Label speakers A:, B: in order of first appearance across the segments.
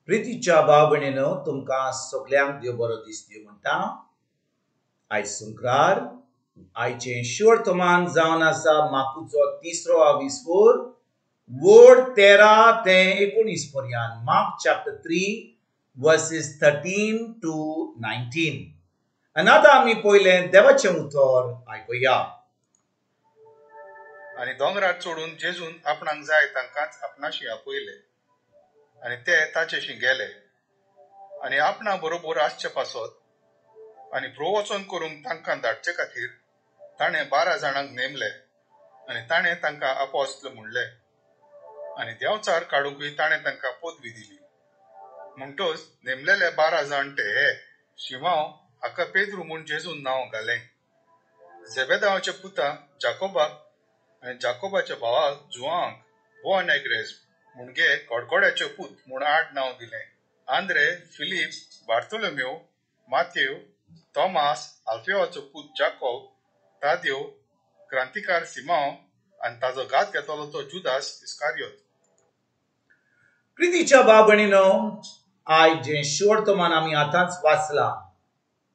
A: प्रितीच्या भाव भयणीनो, तुमकां सगल्यांक देव बरो दीस दिवं म्हणटा. आयज संक्रार, आयचें शुवर्तमान जावन आसा माकुचो तिसरो आविस्फोर, वड 13 ते 19 पर्यंत. Mark chapter 3 verses 13 to 19. आनी आतां आमी पयलें देवाचें उतर आयकुया.
B: आनी दोंगरार चडून जेजून आपणाक जाय तांकांच आपणाशी आपयले आनी ते ताचेशी गेले आनी आपणा बरोबर आसचे पासत आनी प्रवचन करूंक तांकां धाडचे खातीर ताणें 12 जाणांक नेमले आनी ताणें तांकां आपोस्ल म्हणले आनी देंवचार काडुंकूय ताणें तांकां पदवी दिली. म्हणटच नेमलेले 12 जाण ते हे: शिमांव हाका पेद्रू म्हूण जेजून नांव घालें, झेबेदावाच्या पुता जाकोबाक आनी जाकोबाच्या भावाक जुआंक बोअनेग्रेस म्हणजे कडकड्याचे पूत म्हूण आड नांव दिलें, आंद्रे, फिलीप, बार्तोलोमेव, मातेव, थॉमास, आल्फेवाचो पूत जाकोब, तादेव, क्रांतिकार सिमांव आनी ताजो घात घेतलो तो जुदास इस्कारियोत.
A: प्रितीच्या भाव भयणीनो, आयज जें शुवर्तमान आमी आतांच वाचलां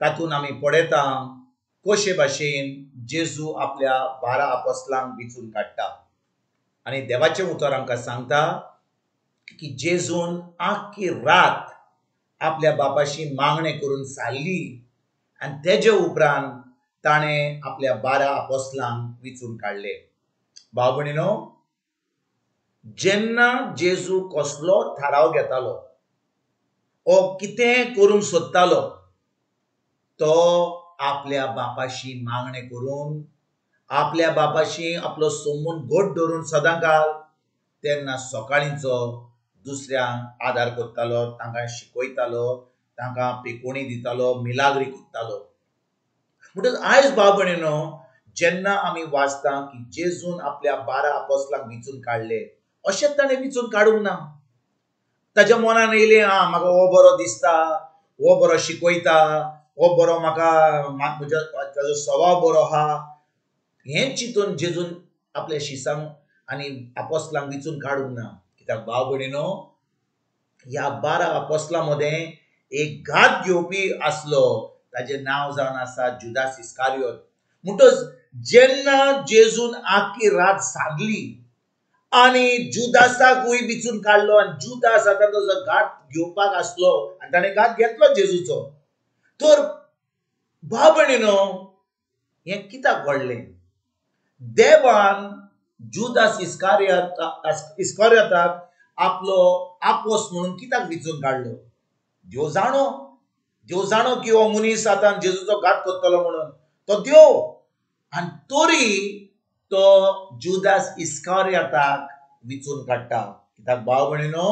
A: तातूंत आमी पळयता कशे भाशेन जेजू आपल्या 12 आपोस्लांक विचून काडटा. आनी देवाचें उतर आमकां सांगता की जेजून आख्खी रात आपल्या बापाशी मागणें करून सारली आनी तेजे उपरांत ताणें आपल्या 12 आपोस्लांक विचून काडले. भाव भयणीनो, जेन्ना जेजू कसलो थाराव घेतालो ओ कितें करूंक सोदतालो, तो आपल्या बापाशी मागणें करून आपल्या बापाशी आपलो सोमून घट धरून सदां काल तेन्ना सकाळींचो दुसऱ्यांक आदार करतालो, तांकां शिकयतालो, तांकां पेकोणी दितालो, मिलाग्री करतालो. म्हणटच आयज भाव भयणीनो, जेन्ना आमी वाचता की जेजून आपल्या 12 आपोस्लांक विचून काडले, अशेंच ताणें विचून काडूंक ना. ताच्या मनान येयलें, आं म्हाका हो बरो दिसता, हो बरो शिकयता, हो बरो म्हाका म्हज्या ताजो स्वभाव बरो आहा, हें चिंतून जेजून आपल्या शिसांक आनी आपोस्लांक विचून काडूंक ना. कित्याक भाव भयणीनो, ह्या 12 आपोस्लां मदें एक घात घेवपी आसलो, ताजें नांव जावन आसा जुदास इस्कारियोत. म्हणटच जेन्ना जेजून आख्खी रात सादली आनी जुदासाकूय विचून काडलो आनी जुदास आतां ताजो घात घेवपाक आसलो आनी ताणें घात घेतलो जेजूचो, तर भाव भयणीनो, हें कित्याक घडलें? देवान जुदास इस्कारियोताक आपलो आपोस म्हणून कित्याक विचून काडलो? देव जाणो, देव जाणो की हो मनीस आतां जेजूचो घात करतलो म्हणून, तो देव, आनी तरी तो जुदास इस्कारियोताक विचून काडटा. कित्याक भाव भयणीनो,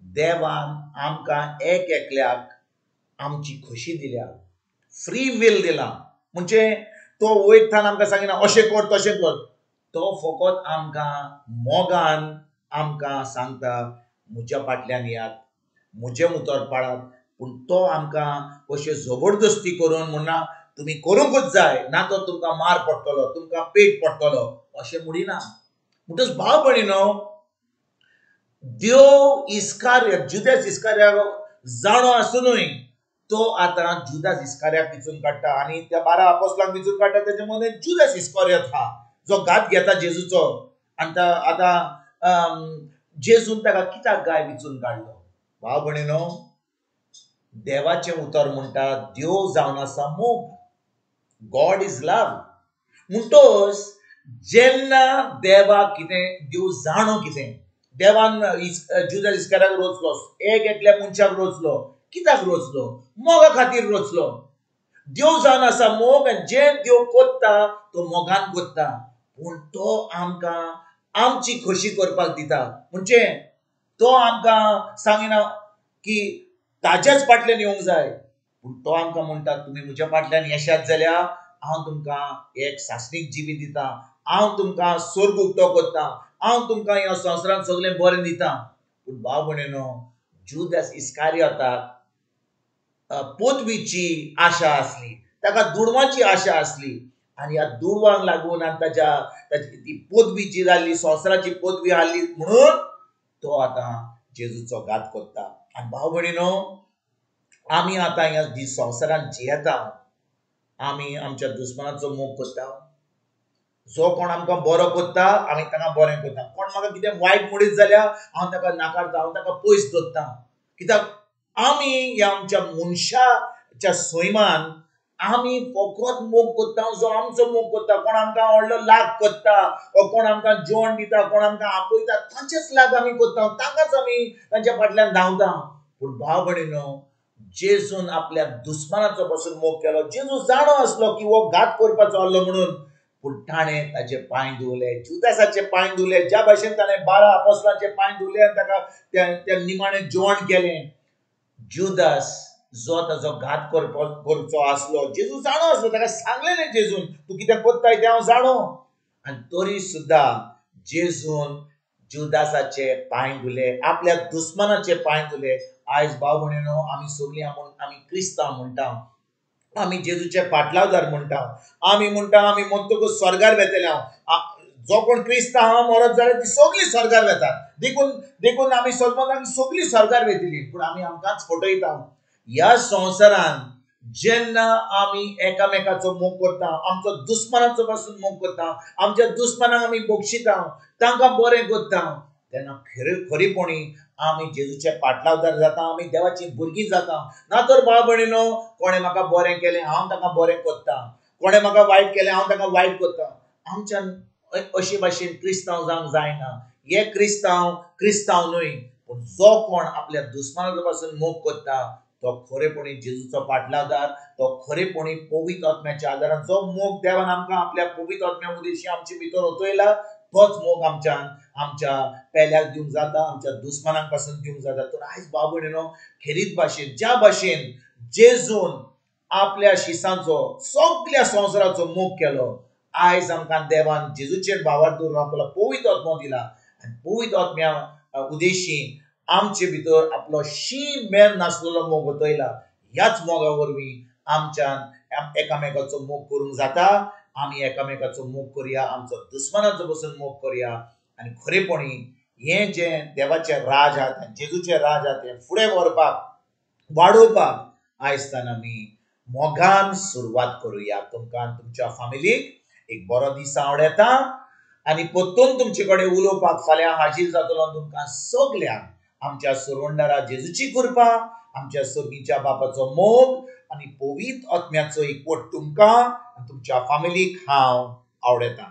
A: देवान आमकां एक एकल्याक आमची खोशी दिल्या, फ्री will दिला. म्हणजे तो वयतान आमकां सांगिना अशें कर तशें कर, तो फकत आमकां मोगान आमकां सांगता म्हज्या फाटल्यान येयात, म्हजें उतर पाळात. पूण तो आमकां अशें जबरदस्ती करून म्हणना तुमी करूंकूच जाय, ना तर तुमकां मार पडटलो, तुमकां पेट पडटलो, अशें म्हणिना. म्हणटच भाव भयणीनो, देव इस्कारियोत, जुदास इस्कारियोत जाणो आसुनूय तो आतां जुदास इस्कारियाक विचून काडटा आनी त्या 12 आपोस्लांक विचून काडटा. तेच्या मदें जुदास इस्कारियोत आहा जो घात घेता जेजूचो. आनी आतां जेजून ताका कित्याक गाय विचून काडलो? भाव भयणीनो, देवाचें उतर म्हणटा देव जावन आसा मोग, गॉड is love. म्हणटच जेन्ना देवाक कितें, देव जाणो कितें, देवान जुदास इस्कारियाक रोचलो, एक एकल्या मनशाक रोचलो, कित्याक रोचलो? मोगा खातीर रोचलो. देव जावन आसा मोग आनी जें देव कोत्ता तो मोगान कोत्ता, पूण तो आमकां आमची खोशी करपाक दिता. म्हणजे तो आमकां सांगिना की ताज्याच फाटल्यान येवंक जाय, पूण तो आमकां म्हणटा तुमी म्हज्या फाटल्यान येशात जाल्यार हांव तुमकां एक सासणीक जिवीत दिता, हांव तुमकां स्वर्ग उक्तो करता, हांव तुमकां ह्या संवसारांत सगळें बरें दिता. पूण भाव भयणीनो, जुदास इस्कारियोताक पदवीची आशा आसली, ताका दुडवांची आशा आसली आनी ह्या दुडवांक लागून आनी ताच्या ताची ती पदवी जी जाल्ली, संवसाराची पदवी आहली म्हणून तो आतां जेजूचो घात करता. आनी भाव भयणीनो, आमी आतां ह्या संवसारांत जियेता, आमी आमच्या दुस्मानाचो मोग करता. जो कोण आमकां बरो करता आमी ताका बरें करता. कोण म्हाका कितें वायट म्हणीत जाल्यार हांव ताका नाकारता, हांव ताका पयस दवरता. कित्याक आमी ह्या आमच्या मनशाच्या सैमान आमी फकत मोग करता जो आमचो मोग करता. कोण आमकां व्हडलो लाग करता वो कोण आमकां जेवण दिता, कोण आमकां आपयता, तांचेच लाग आमी करता, तांकांच आमी तांच्या फाटल्यान धांवता. पूण भाव भयणीनो, जेजून आपल्या दुस्मानाचो पासून मोग केलो. जेजू जाणो आसलो की हो घात करपाचो आहलो म्हणून, पूण ताणें ताचे पांय धुवले, जुदासाचे पांय धुवले. ज्या भाशेन ताणें 12 आपोस्लांचे पांय धुवले आनी ताका त्या निमाणें जेवण केलें. जुदास जो ताजो घात करचो आसलो, जेजू जाणो आसलो, ताका सांगलेलें जेजून, तूं कितें करताय तें हांव जाणो. आनी तरी सुद्दां जेजून जुदासाचे पांय धुले, आपल्या दुस्मानाचे पांय धुले. आयज भाव भयणीनो, आमी सगळीं आमी क्रिस्तांव म्हणटा, आमी जेजूचे पाटलावदार म्हणटा, आमी म्हणटा आमी मरतकूच स्वर्गार वेतले. हांव जो कोण क्रिस्तांव आहा मरत जाल्यार ती सगळीं स्वर्गार वेतात. देखून आमी सगळीं आमी सगळीं स्वर्गार वेतली. पूण आमी आमकांच फटयता. ह्या संवसारान जेन्ना आमी एकामेकाचो मोग करता, आमचो दुस्मानाचो पासून मोग करता, आमच्या दुस्मानाक आमी बक्षिता, तांकां बरें करता, तेन्ना खरेपणी आमी जेजूचे पाटलावदार जाता, आमी देवाची भुरगीं जाता. ना तर भाव भयणीनो, कोणें म्हाका बरें केलें हांव ताका बरें करता, कोणें म्हाका वायट केलें हांव ताका वायट करता. आमच्यान अशे भाशेन क्रिस्तांव जावंक जायना. हे क्रिस्तांव क्रिस्तांव न्हय, पूण जो कोण आपल्या दुस्मानाचो पासून मोग करता तो खरेपणी जेजूचो पाटलावदार, तो खरेपणी पवित्र आत्म्याच्या आदारान जो मोग देवान आमकां आपल्या पवित्र आत्म्या उदेशी आमचे भितर ओतयला, तोच मोग आमच्यान आमच्या पेल्याक दिवंक जाता, आमच्या दुस्मानांक पासून दिवंक जाता. तर आयज भाव भयणीनो, खेरीत भाशेन ज्या भाशेन जेजून आपल्या शिसांचो सगल्या संवसाराचो मोग केलो, आयज आमकां देवान जेजूचेर भावार्थ दवरून आपलो पवित्र आत्मो दिला आनी पवित्र आत्म्या उदेशी आमचे भितर आपलो शीं मेर नासलेलो मोग ओतयला. ह्याच मोगा वरवीं आमच्यान एकामेकाचो मोग करूंक जाता. आमी एकामेकाचो मोग करुया, आमचो दुस्मानाचो पसून मोग करुया. आनी खरेपणी हें जें देवाचें राज आहा तें, जेजूचें राज आहा तें फुडें व्हरपाक, वाडोवपाक आयजतान आमी मोगान सुरवात करुया. तुमकां तुमच्या फामिलीक एक बरो दीस आवडटा आनी परतून तुमचे कडेन उलोवपाक फाल्यां हाजीर जातलो. तुमकां सगल्यांक आमच्या सुरवंडारा जेजूची कृपा, आमच्या सर्गीच्या बापाचो मोग आनी पवित्र आत्म्याचो एकवट तुमकां आनी तुमच्या फामिलीक हांव आवडटा.